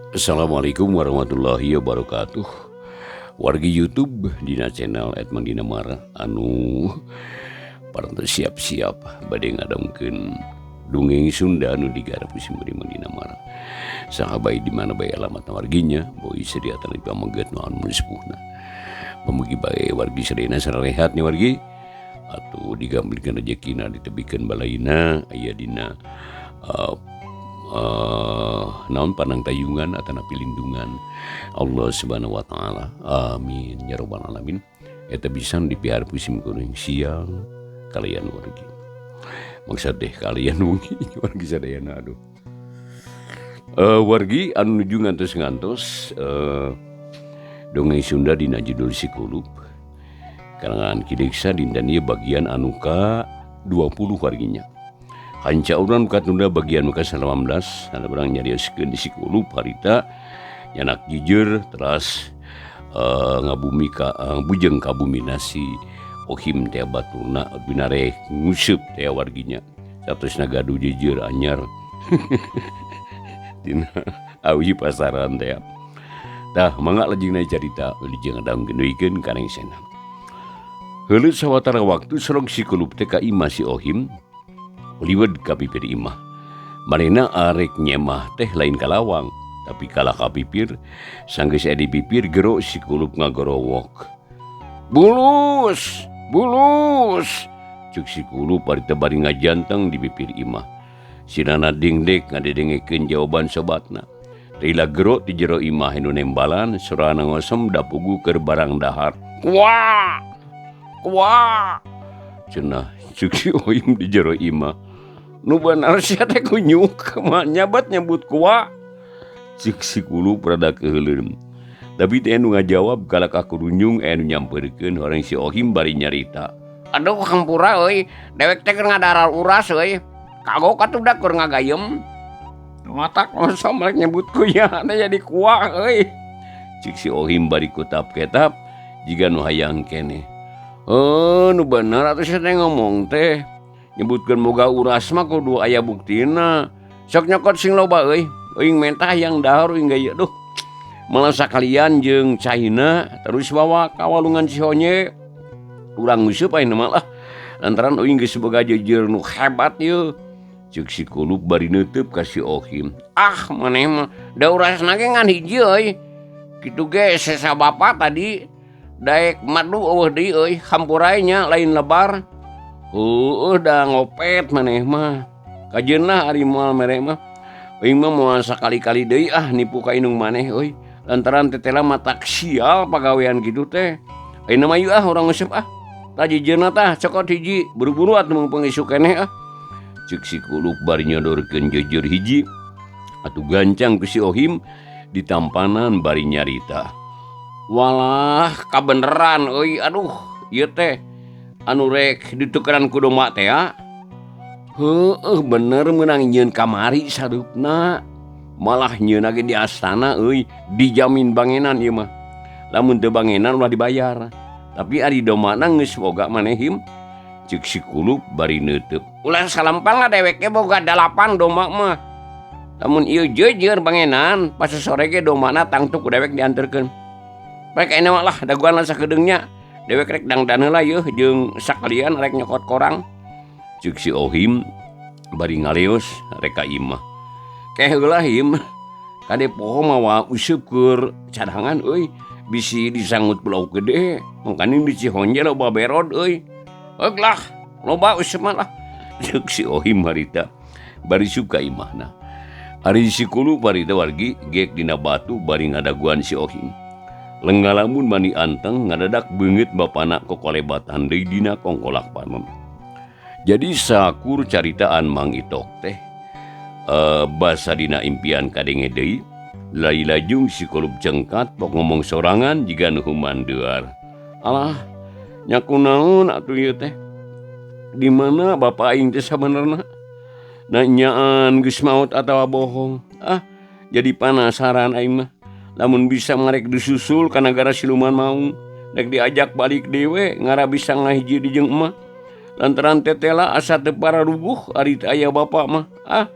Assalamualaikum warahmatullahi wabarakatuh. Wargi YouTube dina channel Edmang Dinamara anu parantos siap-siap bade ngadongkeun dongeng Sunda anu digarap ku simkuring Mang Dinamara. Saha bae di mana bae alamat warginya, boy sedia tali pameget nu anu sepuhna. Pamugi bae wargi sadayana sarehat nih wargi atuh digambilkeun rejekina ditebikeun balaina aya dina naon panang tayungan atanapi lindungan Allah Subhanahu wa taala. Amin ya rabbal alamin. Eta bisa dipiharap ku simkuring siang kalian wargi. Maksud deh kalian wengi wargi sadayana aduh. Wargi anu nuju ngantos-ngantos dongeng Sunda dina judul Si Kulup karangan Ki Deksa dinten ieu bagian anu ka 20 warginya. Hanca urang katunda bagian nu ka 19 anu urang nyarioskeun di Si Kulup harita nyanak jujur teras ngabumi ka bujeng ka bumina si Ohim teh baturna binareh nguseup teh warginya. Saterusna gaduh jujur anyar dina awi pasaran teh. Tah mangga lajengna carita wilujeng ngadangkeun ka rengsena. Heuleut sawatara waktu sorong Si Kulup teh ka imah si Ohim liwet ka pipir imah. Manehna arek nyemah teh lain ka lawang, tapi kalah ka pipir. Sanggeus aya di pipir gero Si Kulup ngagorowok. Bulus, bulus. Cuk Si Kulup bari teh bari ngajanteng di pipir imah. Sirana dingdek ngadedengekeun jawaban sobatna. Lila gero di jero imah nu nembalan sorana ngosem dapugu keur barang dahar. Kuah! Kuah! Cenah cuk si Ohim di jero imah. Nu bener sia teh kunyuk mah nyabat nyebut kuah. Cuk Si Kulup rada keuheuleun. Tapi teh nu ngajawab kalah ka kurunyung aya nu nyamperkeun horeng si Ohim bari nyarita. Aduh hampura euy, dewek teh keur ngadarar uras euy. Kagok atuh da keur ngagayem. Matak ngosom rek nyebut kuya teh jadi kuah euy. Cik si Ohim bari kutap-ketap jiga nu hayang keneh. Oh, nu bener atuh sia teh ngomong teh. Nyebutkeun boga uras mah kudu aya buktina. Sok nyokot sing loba euy. Euing mentah hayang dahar euing gaya duh. Malah sakalian jeung China terus bawa ka walungan Cihonye. Urang nguseup ayeuna mah lah. Lantaran euing geus boga jeujeur nu hebat ieu. Ceuk Si Kulup bari neuteub ka si Ohim. Ah maneh mah da urasna ge ngan hiji euy. Kitu ge sesa bapa tadi daek madu eueuh deui euy, hampura nya lain lebar. Heueuh da ngopet maneh mah. Kajeunah ari moal mere mah. Euing mah moal sakali-kali deui ah nipu ka indung maneh euy. Lantaran tetela mah tak sial pagawean kitu teh. Ayeuna mah yeuh ah urang nguseup ah. Tah jejeuna tah cokot hiji buru-buru atuh mumpung isuk keneh ah. Ceuk Si Kulup bari nyodorkeun jeujeur hiji atuh gancang ku si Ohim ditampanan bari nyarita. Walah kabeneran euy aduh ieu teh anu rek ditukeran ku domba teh ah. Heueuh bener meunang nyieun kamari sareupna. Malah nyieunna ge di astana euy, dijamin bangenan ieu mah. Lamun teu bangenan ulah dibayar. Tapi ari dombana geus boga maneh him. Ceuk Si Kulup bari neuteub. Ulah salampang lah dewek ge boga 8 domba mah. Lamun ieu jeujeur bangenan, pas sore ge dombana tangtu ku dewek dianterkeun. Rek ayeuna mah lah daguan lah sakedeungnya. Dewek rek dangdan heula yeuh jeung sakalian rek nyokot korang. Ceuk si Ohim bari ngaleos rek ka imah. Keh heula him. Kade poho mawa useup keur cadangan euy. Bisi disanggut pulau gede, mangkaning di Cihonje loba berod euy. Heug lah, loba useup mah lah. Ceuk si Ohim harita bari suka imahna. Ari Si Kulup harita wargi gek dina batu bari ngadaguan si Ohim. Lenggalamun mani anteng ngadadak beungeut bapana kokolebatan deui dina kongkolak panon. Jadi sakur caritaan Mang Itok teh basa dina impian kadenge deui, lai lajung Si Kulup cengkat pok ngomong sorangan jiga nu humandear. Alah, nya kunaon atuh ieu teh? Di mana bapa aing teh sabenerna? Nanyaan geus maot atawa bohong? Ah, jadi panasaran aing mah. Lamun bisa marek disusul ka nagara siluman maung, rek diajak balik dewe ngara bisa ngahiji di jeung emak. Lantaran tetela asa teu pararuguh ari teu aya bapa mah. Ah,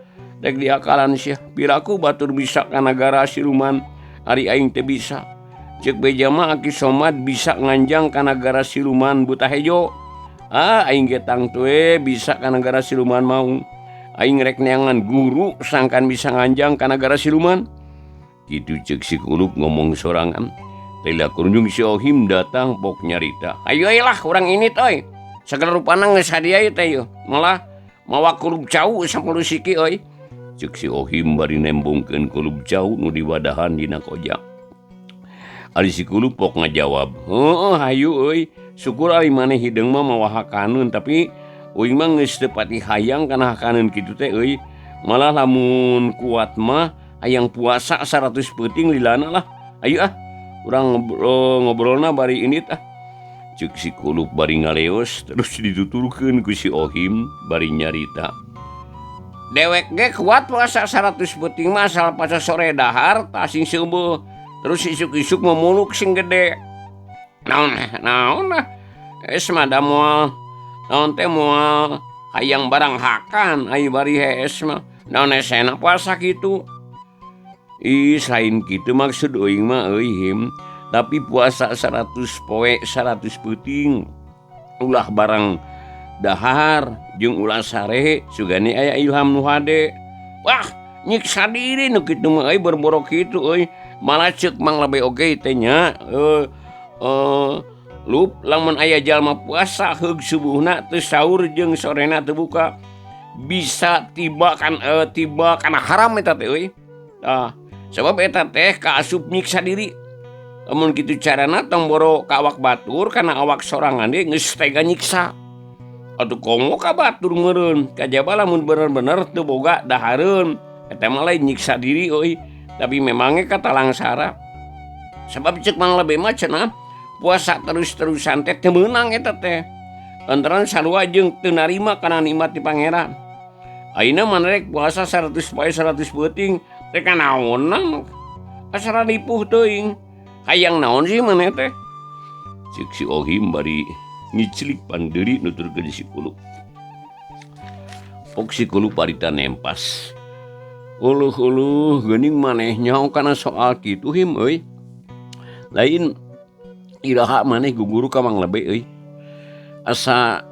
Rek diakalan sia piraku batur bisa ka nagara siluman ari aing teu bisa. Ceuk beja mah Aki Somad bisa nganjang ka nagara siluman buta hejo. Ah aing ge tangtu we bisa ka nagara siluman maung. Aing rek neangan guru sangkan bisa nganjang ka nagara siluman. Kitu ceuk si Kulup ngomong sorangan. Teh kunjung si Ohim datang pok nyarita. Ayo lah urang ini toy. Sagala rupana geus hadiah ieu teh yeuh. Malah mawa kulub cau 10 siki euy. Ceuk si Ohim bari nembongkeun kulub cau nu diwadahan dina kojak. Ari si Kulup pok ngajawab, "Heueuh hayu euy, syukur ari maneh hideung mah mawa hakaneun, tapi uing mah geus teu pati hayang kana hakaneun kitu teh euy. Malah lamun kuat mah hayang puasa 100 peuting lilana lah. Ayo ah, urang ngobrolna bari indit ah." Ceuk si Kulup bari ngaleos terus dituturkeun ku si Ohim bari nyarita. Dewek ge kuat puasa 100 peuting mah asal paca sore dahar tasing seumbeuh. Terus isuk-isuk memuluk sing gede. Naon naon lah. Es mah da moal naon teh moal hayang barang hakan ai bari hees mah. Naon esena puasa kitu. Ih lain kitu maksud euing mah euy him. Tapi puasa 100 poe 100 peuting. Ulah barang dahar jeung ulah sare sugane aya ilham nu hade. Wah, nyiksa diri nu kitu mah euy borborok kitu euy. Malah ceuk Mang Lebe oge teh nya lup lamun aya jalma puasa heug subuhna teu sahur jeung sorena teu buka bisa tiba kan tiba kana haram eta teh euy. Tah, sabab eta teh kaasup nyiksa diri. Lamun kitu carana tong boro ka awak batur kana awak sorangan ge geus tega nyiksa. Atuh komo ka batur meureun kajaba lamun bener-bener teu boga dahareun eta mah lain nyiksa diri euy. Tapi memangnya kata langsara. Sebab ceuk Mang Lebe mah cenah puasa terus-terusan teh teu meunang eta teh. Lantaran sarua jeung teu narima kana nikmat ti Pangeran. Ayeuna mah rek puasa 100 poe 100 peuting teh kanaonan. Asa ripuh teuing. Hayang naon sih maneh teh? Ceuk si Ohim bari ngiclik pandeuri nuturkeun si Kulup. Pok si Kulup barita nempas. Uluh-uluh geuning maneh nyaho kana soal kitu him euy. Lain iraha maneh guguru ka Mang Lebe euy. Asa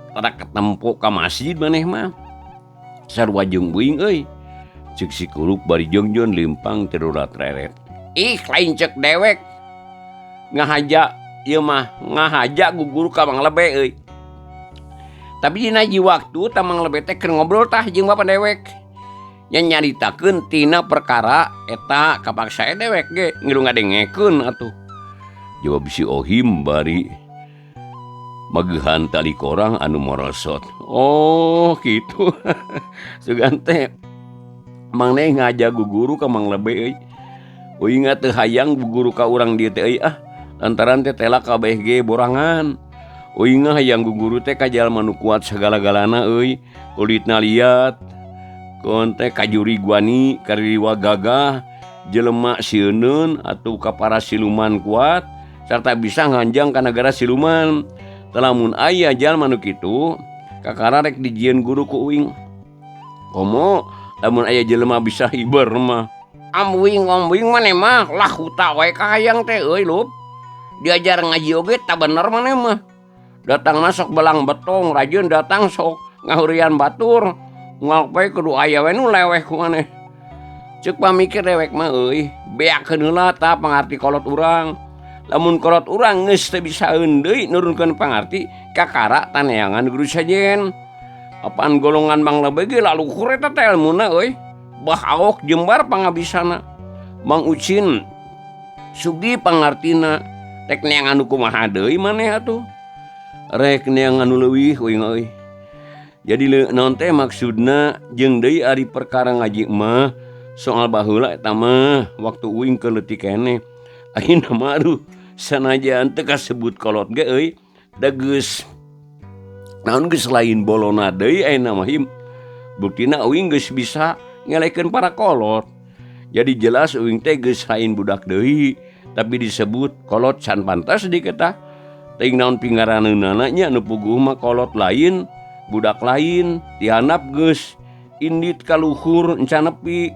tara katempo ka masjid maneh mah. Sarua jeung uing euy. Ceuk si Kulup bari jongjon leumpang terurat reret. Ih lain ceuk dewek. Ngahaja ieu mah ngahaja guguru ka Mang Lebe euy. Tapi dina hiji waktu tah Mang Lebe teh keur ngobrol tah jeung bapa dewek. Nya nyaritakeun tina perkara eta kapaksa dewek ge ngilu ngadengekeun atuh. Jawab si Ohim bari mageuhan tali korang anu morosot. Oh kitu. Sugan teh Mang neh ngaja guguru ka Mang Lebe euy. Uing teu hayang guguru ka urang dieu teh euy ah. Lantaran teh tela kabeh ge borangan. Uing hayang guguru teh ka jalma nu kuat sagala-galana euy. Kulitna liat. Kon teh kajuri guani kaririwa gagah jelema sieuneun atuh ka para siluman kuat sarta bisa nganjang ka nagara siluman. Lamun aya jalma nu kitu kakara rek dijieun guru ku uing. Komo lamun aya jelema bisa hiber mah. Ambuing ambuing maneh mah lah huta wae ka hayang teh euy lup. Diajar ngaji oge ta bener maneh mah. Datangna sok belang betong rajin datang sok ngahurian batur. Moal poe kudu aya we nu leweh ku maneh. Ceuk pamikir dewek mah euy, beakeun heula tah pangarti kolot urang. Lamun kolot urang geus teu bisaeun deui nurunkeun pangarti kakara taneangan guru sajen. Apaan golongan Mang Lebe ge laluhur eta teh elmuna euy. Bah aok jembar pangabisana. Mang Ucin sugi pangartina rek neangan nu kumaha deui maneh atuh. Rek neangan nu leuwih uing euy. Jadi naon teh maksudna jeung deui ari perkara ngaji mah soal baheula eta mah waktu uing keur leutik keneh. Ayeuna mah aduh sanajan teu kasebut kolot ge euy da geus naon geus lain bolona deui ayeuna mah him. Buktina uing geus bisa ngelekeun para kolot. Jadi jelas uing teh geus lain budak deui tapi disebut kolot can pantas di kita. Teuing naon pinggaraneunana nya nu puguh mah kolot lain budak lain dihandap geus Indit ka luhur encan nepi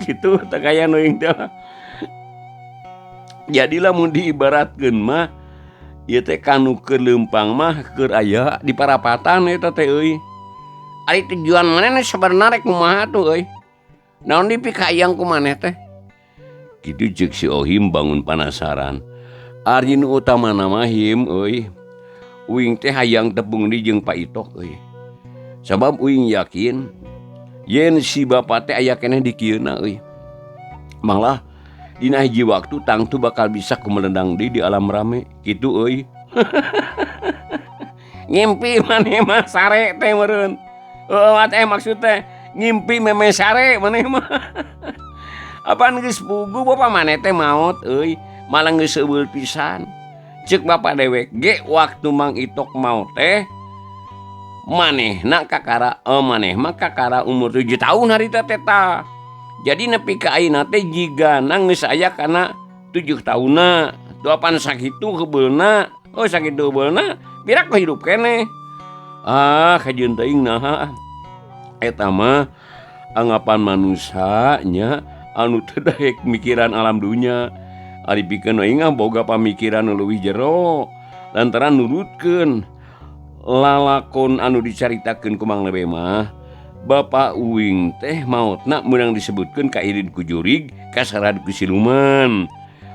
kitu teh kaya nu aing teh. Jadi lamun diibaratkeun mah ieu teh kanu keur leumpang mah keur aya di parapatan eta teh euy. Ari tujuan maneh sabenerna rek kumaha tuh euy? Naon dipikayang ku maneh teh? Kitu ceuk si Ohim bangun panasaran. Ari nu utamana mah him euy. Uing teh hayang tepung di jeung Pak Itok euy. Sabab uing yakin yen si bapa teh aya keneh di kieuna euy. Malah dina hiji waktu tangtu bakal bisa kumelendang deui di alam rame kitu euy. Ngimpi maneh mah sare teh meureun. Heueuh teh maksud teh ngimpi meme sare maneh mah. Apaan geus pugu bapa maneh teh maot euy, malah geus seubeul pisan. Ceuk bapa dewek ge waktu Mang Itok maot teh manehna kakara maneh mah kakara umur 7 tahun harita teh tah. Jadi nepi ka ayeuna teh jigana geus aya kana 7 tahunna. Tuh apan sakitu heubeulna? Oh sakitu heubeulna pira ku hidup keneh. Ah kajeun teuing naha. Eta mah anggapan manusia nya anu teu daek mikiran alam dunya. Ari pikeun aing mah boga pamikiran nu leuwih jero lantaran nurutkeun lalakon anu dicaritakeun ku Mang Lebe mah. Bapak uing teh maotna meunang disebutkeun kairin ku jurig kasarad ku siluman.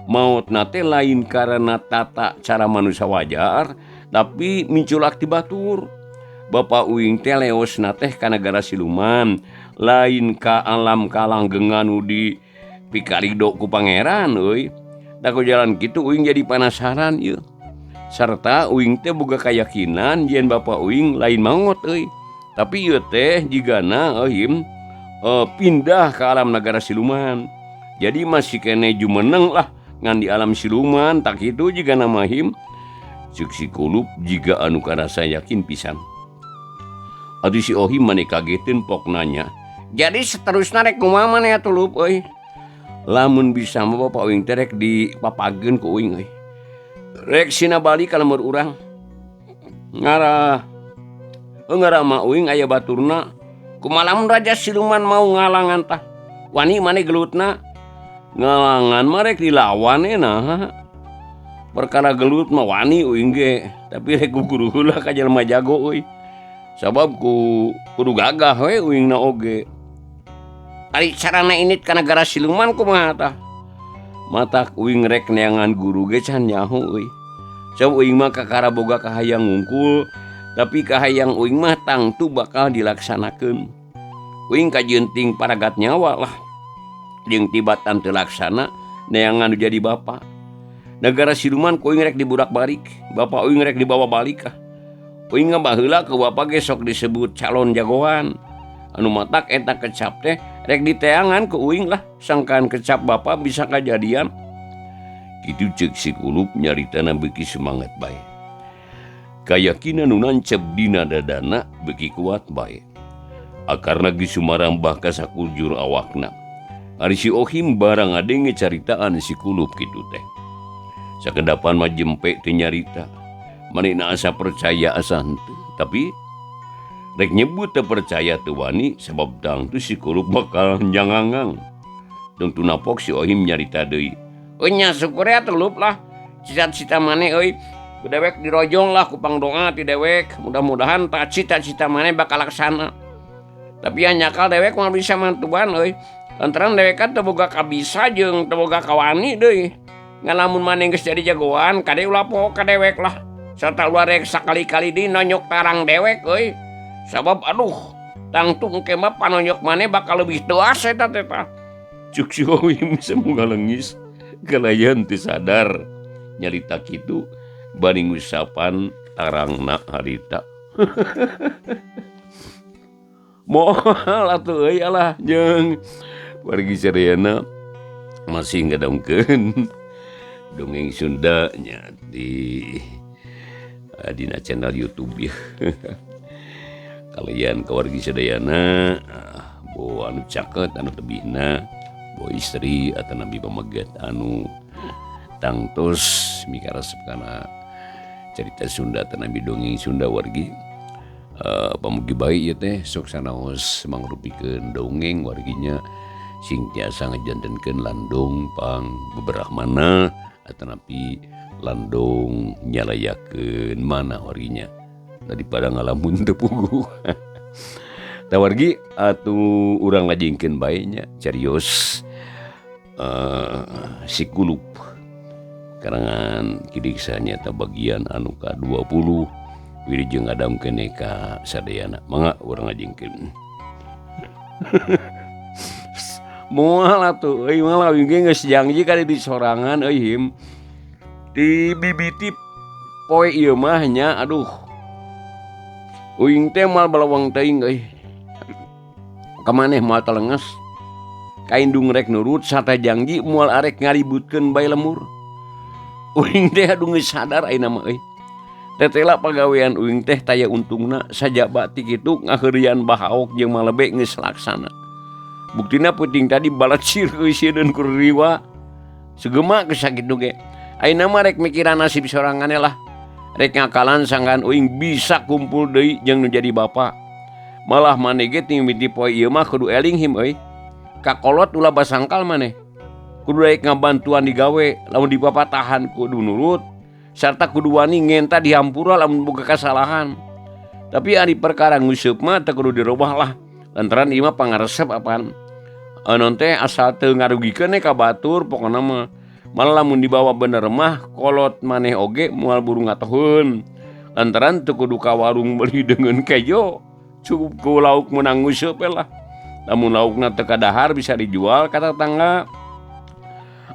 Maotna teh lain karena tata cara manusia wajar tapi minculak ti batur. Bapak uing teh leosna teh ka nagara siluman lain ka alam kalanggengan nu di pikarido ku pangeran euy. Da ku jalan kitu uing jadi panasaran ieu. Sarta uing teh boga kayakinan yen bapak uing lain maot euy. Tapi ieu teh jigana euy pindah ke alam nagara siluman. Jadi masih kene jumeneng lah ngan di alam siluman tak kitu jigana mahim. Ceuk si Kulup jiga anu karasa yakin pisan. Atuh si Ohim maneh kageteun pok nanya. Jadi seterusna rek kumaha maneh atuh Lup euy? Lamun bisa mah bapak uing teh rek dipapageun ku uing euy. Rek sina balik ka lemur urang. Ngarah ngarah mah uing aya baturna. Kumaha lamun raja siluman mau ngalangan tah? Wani maneh gelutna? Ngalangan mah rek dilawan naha. Perkara gelut mah wani uing ge, tapi rek guguru heula ka jelema jago euy. Sabab ku kudu gagah we uingna oge. Ari carana init ka nagara siluman kumaha tah? Matak uing rek neangan guru ge can nyaho euy. Sabab uing mah kakara boga kahayang ngungkul, tapi kahayang uing mah tangtu bakal dilaksanakeun. Uing kajeunting paragat nyawa lah. Jeung tibatan teu laksana neangan nu jadi bapa. Nagara siluman ku uing rek diburak-balik, bapa uing rek dibawa balik ah. Uing mah baheula ku bapa ge sok disebut calon jagoan. Anu matak eta kecap teh rek diteangan ku uing lah, sangkaan kecap bapa bisa kajadian. Kitu ceuk si Kulup nyaritana beuki semangat bae. Kayakinan nu nancep dina dadana beuki kuat bae. Akarna geus sumarambah ka sakujur awakna. Ari si Ohim barang ngadenge caritaan si Kulup kitu teh. Sakedapan mah jempe teu nyarita. Manehna asa percaya asa henteu, tapi rek nyebut teu percaya teu wani sabab tangtu si Kulup bakal nyangangang. Tungtu napok si Ohim nyarita deui. Euy nya syukur atuh Lup lah. Cita-cita maneh euy. Ku dewek dirojong lah ku pangdoa ti dewek. Mudah-mudahan tak cita-cita maneh bakal laksana. Tapi yang nyakal dewek moal bisa mantuan euy. Lantaran dewek kan teu boga kabisa jeung teu boga kawani deui. Ngan lamun maneh geus jadi jagoan kade ulah poho ka dewek lah. Sarta ulah rek sakali-kali deui nonyok tarang dewek euy. Sabab aduh tangtu engke mah panonyok maneh bakal leuwih teuas eta teh tah. Cuk si Ohim semoga lengis kalayan teu sadar nyarita kitu bari ngusapan tarangna harita. Moal atuh euy alah jeung wargi sadayana masih ngadongkeun dongeng Sunda nya di dina channel YouTube ya. Kalian keluarga sadayana bo anu caket anu tebihna bo istri atau nabi pamegat anu tangtos mikaresep kana cerita Sunda atau nabi dongeng Sunda wargi. Pamugi bae ieu teh sok sanaos mangrupikeun dongeng warginya sing tiasa ngajantenkeun landung pang beberahmana atanapi landung nyalayakeun mana warginya daripada ngalamun teu puguh. Tah wargi atuh urang lajengkeun bae nya carios si Kulup karangan Ki Diksa nyaeta bagian anu ka-20 wilujeng ngadamkeun ka sadayana. Mangga urang lajengkeun. Moal atuh euy moal aing ge geus janji ka di sorangan euy him. Di bibiti poe ieu mah nya aduh. Uing teh moal balawang teuing euy. Ka maneh moal telenges. Ka indung rek nurut sarta janji moal arek ngaributkeun bae lemur. Uing teh aduh geus sadar ayeuna mah euy. Tetela pagawean uing teh taya untungna sajaba ti kitu ngaheureuyan bahaok jeung malebe geus laksana. Buktina puting tadi balacir sieun ku riwa. Segema geus sakitu ge. Ayeuna mah rek mikiran nasib sorangan lah. Rek ngakalan sangkan uing bisa kumpul deui jeung nu jadi bapa. Malah maneh ge ti mimiti poe ieu mah kudu eling him euy. Kakolot ulah basangkal maneh. Kudu rek ngabantuan digawe, lamun dipapatahan kudu nurut sarta kudu wani ngenta dihampura lamun boga kasalahan. Tapi ari perkara nguseup mah teu kudu dirobah lah. Lantaran ieu mah pangaresep apaan. Anon teh asal teu ngarugikeun ka batur pokona mah. Malah lamun dibawa bener mah kolot maneh oge moal buru ngatoheun. Lantaran teu kudu ka warung meuli deungeun kejo, cukup ku lauk meunang nguseup we lah. Lamun laukna teu kadahar bisa dijual ka tetangga.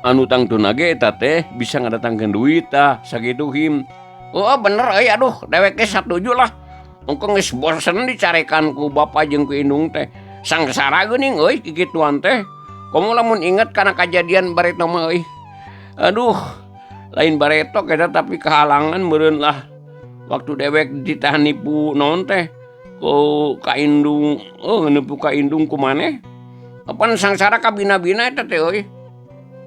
Anu tangtuna ge eta teh bisa ngadatangkeun duit tah sakitu him. Oh bener euy aduh dewek ge satuju lah. Engko geus bosen dicarekan ku bapa jeung ku indung teh. Sangsara geuning euy kikituan teh. Komo lamun inget kana kajadian bareto mah euy. Aduh, lain bareto eta tapi kehalangan meureun lah. Waktu dewek ditahan nipu naon teh ku ka indung, nipu ka indung ku maneh. Apan sangsara kabina-bina eta teh euy.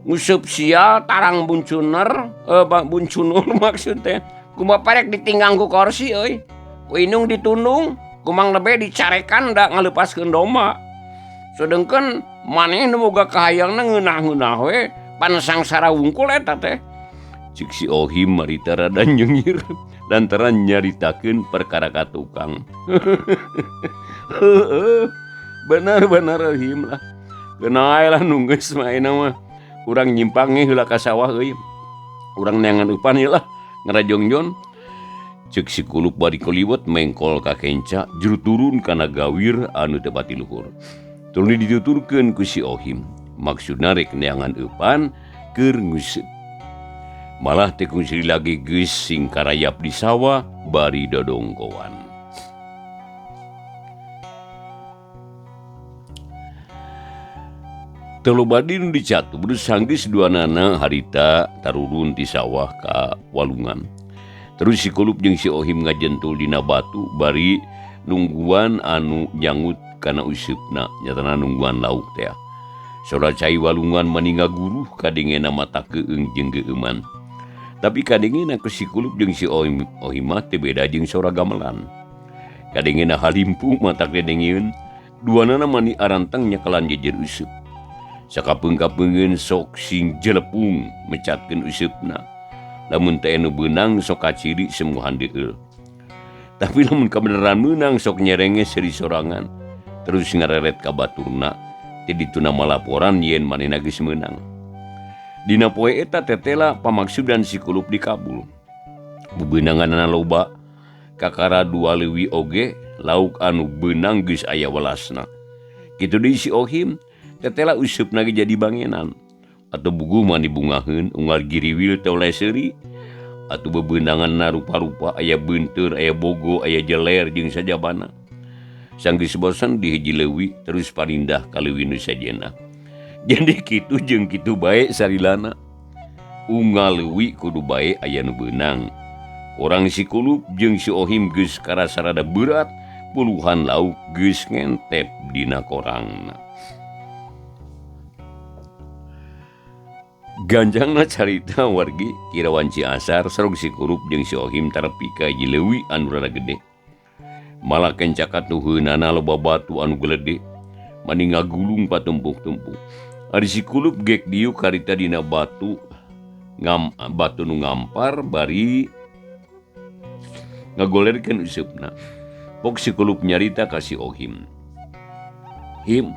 Nguseup sial tarang buncuner, buncunur maksud teh. Ku bapa rek ditinggang ku korsi euy. Ku indung ditundung, ku Mang Lebe dicarekan da ngaleupaskeun domba. Sedengkeun maneh nu boga kahayangna ngeunah-ngeunah we, pan sangsara wungkul eta teh. Cik si Ohim marita rada nyengir lantaran nyaritakeun perkara ka tukang. Heueuh, bener-bener Ohim lah. Keuna lah nu geus mah ayeuna mah. Urang nyimpang heula ka sawah euy. Urang neangan eupan ieu lah ngarajongjon. Cek si Kulup bari koliwet mengkol ka kenca juru turun kana gawir anu teu pati luhur. Tuluy dituturkeun ku si Ohim. Maksudna rek neangan eupan keur nguseup. Malah teh kungsi lagi geus sing karayap di sawah bari dodongkoan. Teu loba deui nu dicatur sanggeus duanana harita tarurun ti sawah ka walungan. Terus si Kulup jeung si Ohim ngajentul dina batu bari nungguan anu nyangut kana useupna nyatana nungguan lauk teh. Sora cai walungan mani ngaguruh kadengena mata keung jeung geueuman. Tapi kadengena ku si Kulup jeung si Ohim mah teu beda jeung sora gamelan. Kadengena halimpu matak dedengeun, duanana mani arantang nyekelan jejer useup. Sakapeung-kapeungeun sok sing jelepung mecatkeun useupna. Lamun teh nu beunang sok kaciri semuhan deul. Tapi lamun kabeneran meunang sok nyerenge seuri sorangan. Terus ngareret ka baturna. Teu dituna malaporan yen manehna geus meunang. Dina poe eta tetela pamaksudan si Kulup dikabul. Bebeunanganna loba, kakara dua leuwi oge lauk anu beunang geus aya welasna. Kitu deui si Ohim, tetela useupna ge jadi bangenan. Atau buguh mah dibungaheun unggal giriwil teh oleh seuri. Atuh bebeunanganna rupa-rupa aya beunteur, aya bogo, aya jeler jeung sajabana. Sanggeus bosen di hiji leuwi terus parindah ka leuwi nu sejenna. Jadi kitu jeung kitu bae sarilana. Unggal leuwi kudu bae aya nu beunang. Korang si Kulup jeung si Ohim geus karasa rada berat, puluhan lauk geus ngentep dina korangna. Ganjangna carita wargi kira wanci asar sareng si Kulup jeung si Ohim tarepi ka hiji leuwi anu rada gede. Malah kenca katuheunana loba batu anu gelede mani ngagulung patumpuk-tumpuk. Ari si Kulup gek diuk harita dina batu ngam batu nu ngampar bari ngagolerkeun useupna. Pok si Kulup nyarita ka si Ohim. Him,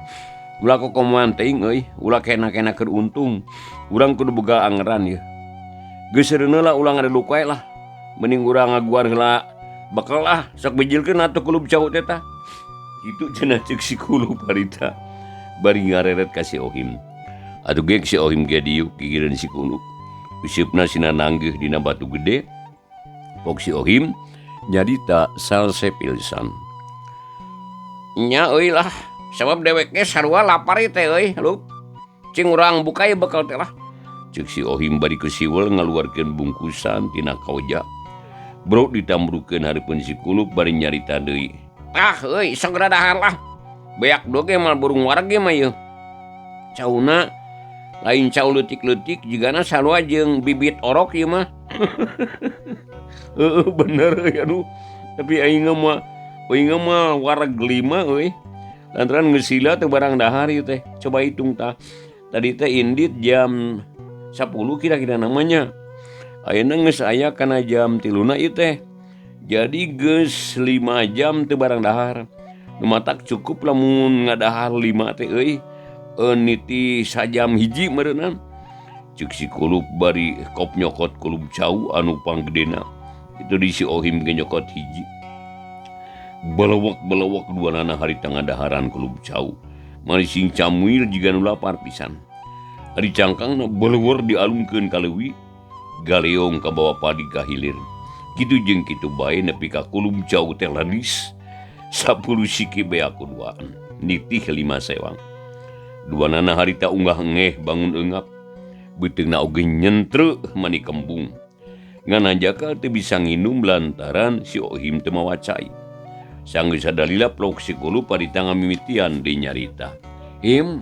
ulah kokomoan teuing euy, ulah kena-kena keur untung. Urang kudu boga angeran yeuh. Geus seureuneuh lah ulah ngadeduk wae lah. Mending urang ngaguar heula bekal ah, sok bijilkeun atuh kulub cau teh tah. Kitu cenah ceuk si Kulup harita bari ngareret ka si Ohim. Atuh gek si Ohim ge diuk gigireun si Kulup. Useupna sina nanggeuh dina batu gede. Pok si Ohim nyarita salse pilsan. Nya euy lah, sabab dewek ge sarua lapar ieu teh euy, Lup. Cing urang buka ieu bekal teh lah. Ceuk si Ohim bari kesiwel ngaluarkeun bungkusan tina kaoja. Bro ditambrukeun hareupeun si Kulup bari nyarita deui. Ah euy, segera dahar lah. Beak doge mah burung wareg ge mah ieu. Cauna lain cau leutik-leutik jigana sarua jeung bibit orok ieu mah. Heeh bener euy aduh. Tapi aing mah wareg 5 euy. Lantaran geus sila teu barang dahar ieu teh. Coba hitung tah. Tadi teh indit jam 10 kira-kira namanya. Ayeuna geus aya kana jam 3 ieu teh. Jadi geus 5 jam teu barang dahar. Nu matak cukup lamun ngadahar 5 teh euy. Niti sajam hiji meureunna. Ceuk si Kulup bari kop nyokot kulub cau anu panggedena. Itu di si Ohim ge nyokot hiji. Belewek-belewek duanana harita ngadaharan kulub cau. Mani sing camuil jiga nu lapar pisan. Ari cangkangna beleuweur dialungkeun ka leuwi, galeong ka bawa padi ka hilir. Kitu jeung kitu bae nepi ka kulub cau teh ladis 10 siki beak kuduaan, nitih 5 sewang. Duanana harita unggah ngeh bangun eungap, beuteungna oge nyentreuh mani kembung. Ngan hanjakal teu bisa nginum lantaran si Ohim teu mawa cai. Sanggeus sadalila plok si Kulup harita ngamimitian deui nyarita. Him,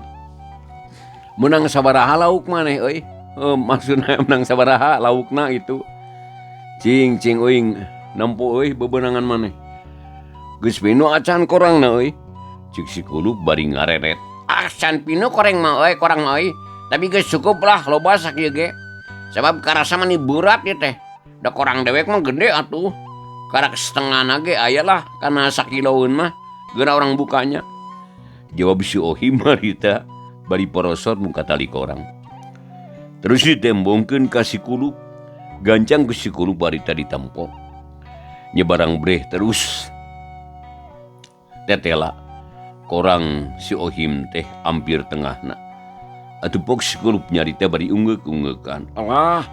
menang sabaraha lauk maneh euy? Maksudna menang sabaraha laukna itu. Cing cing euing nempo euy bebenangan maneh. Geus pinu acan korangna euy. Ceuk si Kulup bari ngareret. Acan pinu koreng mah euy, korang mah euy. Tapi geus cukup lah loba sakieu ge. Sabab karasa mah berat ieu teh. Da korang dewek mah gede atuh. Karak setengahna ge aya lah kana sakiloeun mah. Geura orang bukanya. Jawab si Ohim harita bari porosot muka tali korang. Terus ditembongkeun ka si Kulup. Gancang ku si Kulup harita ditempo. Nyebarang breh terus. Tetela korang si Ohim teh hampir tengahna. Atuh pok si Kulup nyarita bari ungeuk-ungeukan. Alah,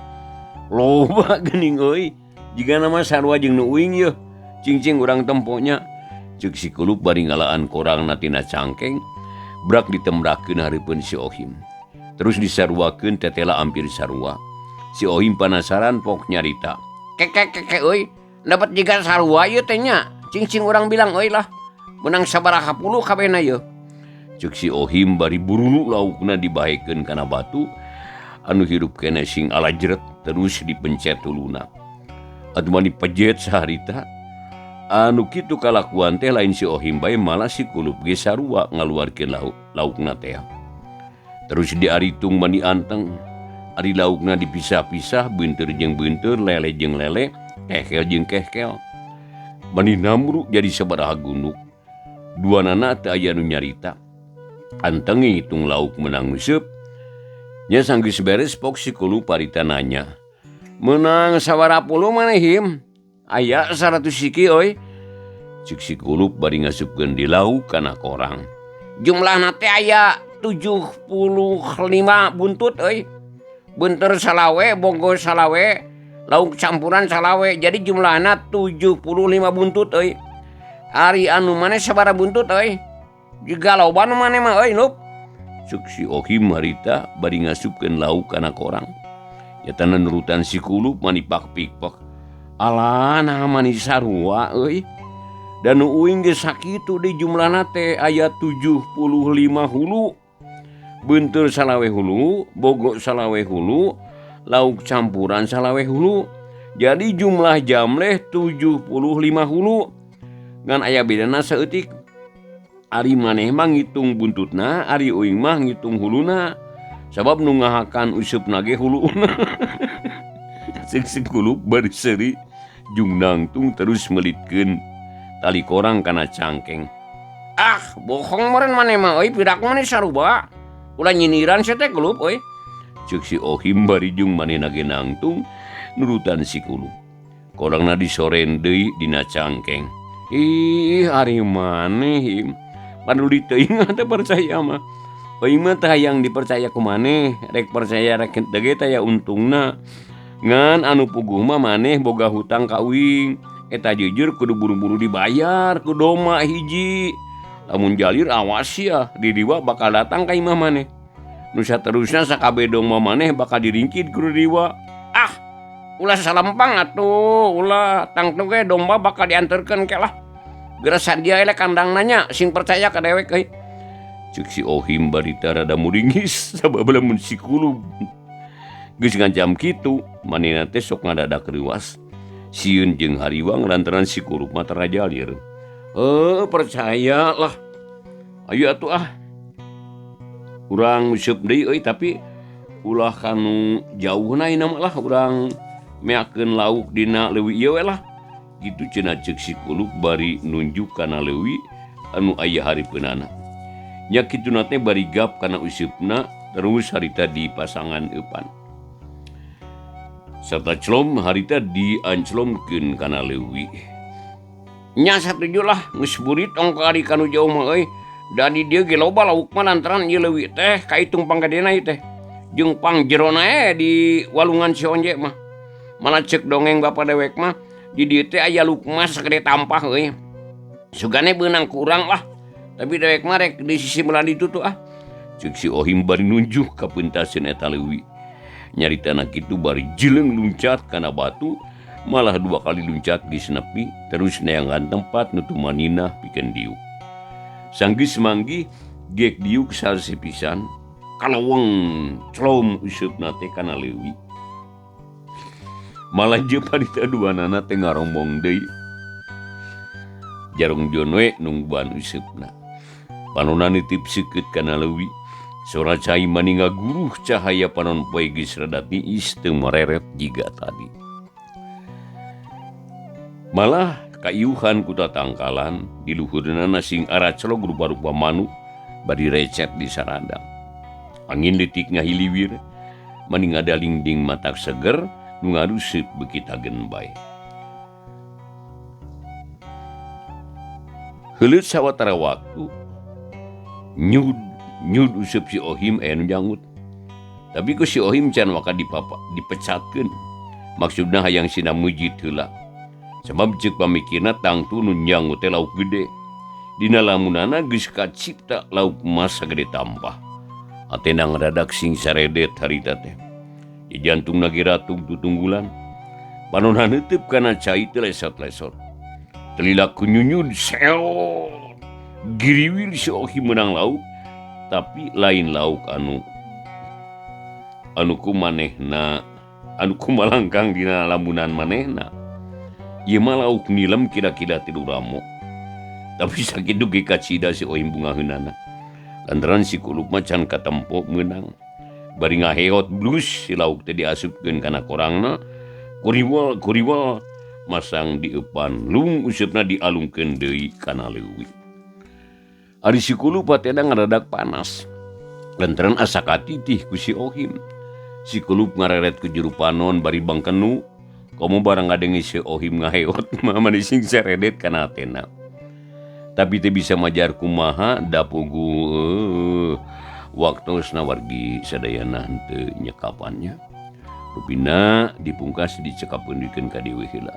loba geuning euy. Jiga nama sarua jeung nu uing yeuh. Cing-cing urang temponya. Ceuk si Kulup bari ngalaan korangna tina cangkeng. Brak ditembrakeun hareupeun si Ohim. Terus disaruakeun tetela hampir sarua. Si Ohim panasaran pok nyarita. Keke keke euy, dapat jiga sarua ieu teh nya. Cing-cing urang bilang euy lah. Menang sabaraha puluh kabehna yeuh. Ceuk si Ohim bari burulu laukna dibahekeun kana batu anu hirup keneh sing alajret terus dipencet huluna. Atuh mah dipejet saharita. Anu kitu kalakuan teh lain si Ohim bae malah si Kulup ge sarua ngaluarkeun laukna teh. Terus diaritung mani anteng. Ari laukna dipisah-pisah beunteur jeung beunteur, lele jeung lele, kehkel jeung kehkel. Mani namru jadi sabaraha gunuk. Duanana teu aya nu nyarita. Anteng ngitung lauk menang useup. Nya sanggeus beres pok si Kulup harita nanya. Menang sabaraha puluh maneh Him? Aya 100 siki euy. Ceuk si Kulup bari ngasupkeun di lauk kana korang. Jumlahna teh aya 75 buntut euy. Beunteur salawe, bonggo salawe, lauk campuran salawe. Jadi jumlahna 75 buntut euy. Ari anu maneh sabaraha buntut euy? Jiga loba nu maneh mah euy, Lup. Ceuk si Ohim harita bari ngasupkeun lauk kana korang. Nyatana nurutan si Kulup mani pak-pikpek. Alah, nah mani sarua euy. Dan nu uing ge sakitu di jumlahna teh aya 75 hulu. Beunteur salawe hulu, bogo salawe hulu, lauk campuran salawe hulu. Jadi jumlah jamleh 75 hulu. Ngan aya bedana saeutik. Ari maneh mah ngitung buntutna, ari uing mah ngitung huluna. Sabab nu ngahakan usupna ge huluna. Ceuk si Kulup bari seuri jeung nangtung terus melitkeun tali korang kana cangkeng. Ah, bohong meureun maneh mah euy, piraku maneh sarua. Ulah nyindiran sia teh Kulup euy. Ceuk si Ohim bari jeung manehna ge nangtung nurutan si Kulup. Korangna disoren deui dina cangkeng. Ih, ari maneh him. Paduli teuing teh percaya mah. Euy mah teh hayang dipercaya ku maneh, rek percaya rek henteu ge taya untungna. Ngan anu puguh mah maneh boga hutang ka uing. Eta jujur kudu buru-buru dibayar ku doma hiji. Lamun jalir awas sia, didiwa bakal datang ka imah maneh. Nu saterusna sakabeh doma maneh bakal diringkid ku didiwa. Ah, ulah salempang atuh, ulah tangtu ge domba bakal dianterkeun ke lah. Geura sadia eleh kandang nanya, sing percaya ka dewek euy. Ceuk si Ohim bari rada muringis sabab lamun si Kulup geus ngancam kitu, manehna teh sok ngadadak reuas. Sieun jeung hariwang lantaran si Kulup mah tara jalir. Percayalah. Ayo atuh ah. Urang useup deui euy, tapi ulah kanu jauhna ieu mah lah, urang meakeun lauk dina leuwi ieu we lah. Kitu cenah ceuk si Kulup bari nunjuk kana leuwi anu aya hareupeunana. Nya kituna teh bari gap kana useupna terus harita di pasangan eupan. Serta celom harita dianclomkeun kana leuwi. Nya satuju lah, geus burit ongko ari kanu jauh mah euy. Da di dieu ge loba lauk mah lantaran ieu leuwi teh kaitung panggedena ieu teh. Jeung pangjerona di walungan si Onje mah. Malah ceuk dongeng bapa dewek mah di dieu teh aya lukma sagede tampah euy. Sugane beunang kurang lah. Tapi dewek mah rek di sisi belah ditu tuh ah. Ceuk si Ohim bari nunjuk ka peuntaseun eta leuwi. Nyaritana kitu bari jileung luncat kana batu, malah dua kali luncat geus nepi terus neangan tempat nu tumaninah pikeun diuk. Sanggeus manggih gek diuk sarse pisan, kalaweng celom useupna teh kana leuwi. Malah jeung parita duanana teh ngarombong deui. Jarong jon we nungguan useupna. Panonna nitip seukeut kana leuwi. Sora cai mani ngaguruh cahaya panon poe geus rada tiis teu mereret jiga tadi. Malah kaiuhan ku tatangkalan di luhurna sing aracelog rupa-rupa manuk bari recet di saradang. Angin leutik ngahiliwir mani ngadalingding matak seger nu ngaruseup beuki tagen bae. Heuleut sawatara waktu nyud nyud useup si Ohim aya nu janggut. Tapi ku si Ohim can waka dipecatkeun. Maksudna hayang sina mujid heula. Sabab ceuk pamikirna tangtu nu janggut teh lauk gede. Dina lamunana geus kacipta lauk emas sagede tampah. Atena ngadadak sing saredet harita teh. Jantungna ge ratug tutunggulan. Panonna neuteub kana cai teh lesot-lesot. Telilaku nyunyud seot. Giriwil si Ohim meunang lauk, tapi lain lauk anu kumanehna, anu kumalangkang dina lamunan manehna. Ieu mah lauk nilem kira-kira 3 ramo. Tapi sakitu ge kacida si Ohim bungaheunana. Lantaran si Kulup mah can katempo meunang. Bari ngaheot blus si lauk teh diasupkeun kana korangna, kuriwal kuriwal masang di eupan lung useupna dialungkeun deui kana leuwi. Ari si Kulup hatena ngadadak panas. Lantaran asa katitih ku si Ohim. Si Kulup ngareret ku juru panon bari bangkenu. Komo barang ngadenge si Ohim ngaheot mah mani sing saredet kana hatena. Tapi teu bisa majar kumaha da puguh waktosna wargi sadayana henteu nyekapannya. Rupina dipungkas dicekapeun ka deui heula.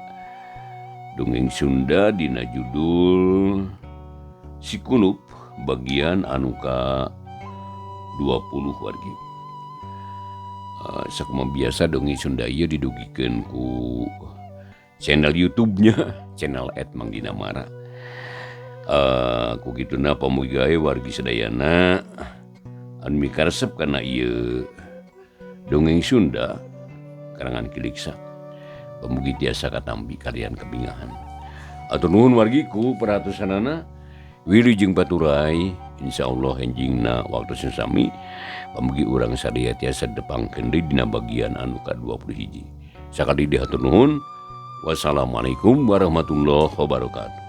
Dongeng Sunda dina judul Si Kulup bagian anu ka 20 wargi. Sakumaha biasa dongeng Sunda ieu didugikeun ku channel YouTube-nya, channel @mangdinamara. Ku kituna pamugi gawe wargi sadayana anu mikaresep kana ieu dongeng Sunda karangan Kiliksa. Pamugi tiasa katampi kalian kebingahan. Atur nuhun wargi ku perhatosanana. Wilujeng paturay insyaallah enjingna waktu sami pamugi urang sadaya tiasa depangkeun deui dina bagian anu ka-21. Sakali deui hatur nuhun. Wassalamualaikum warahmatullahi wabarakatuh.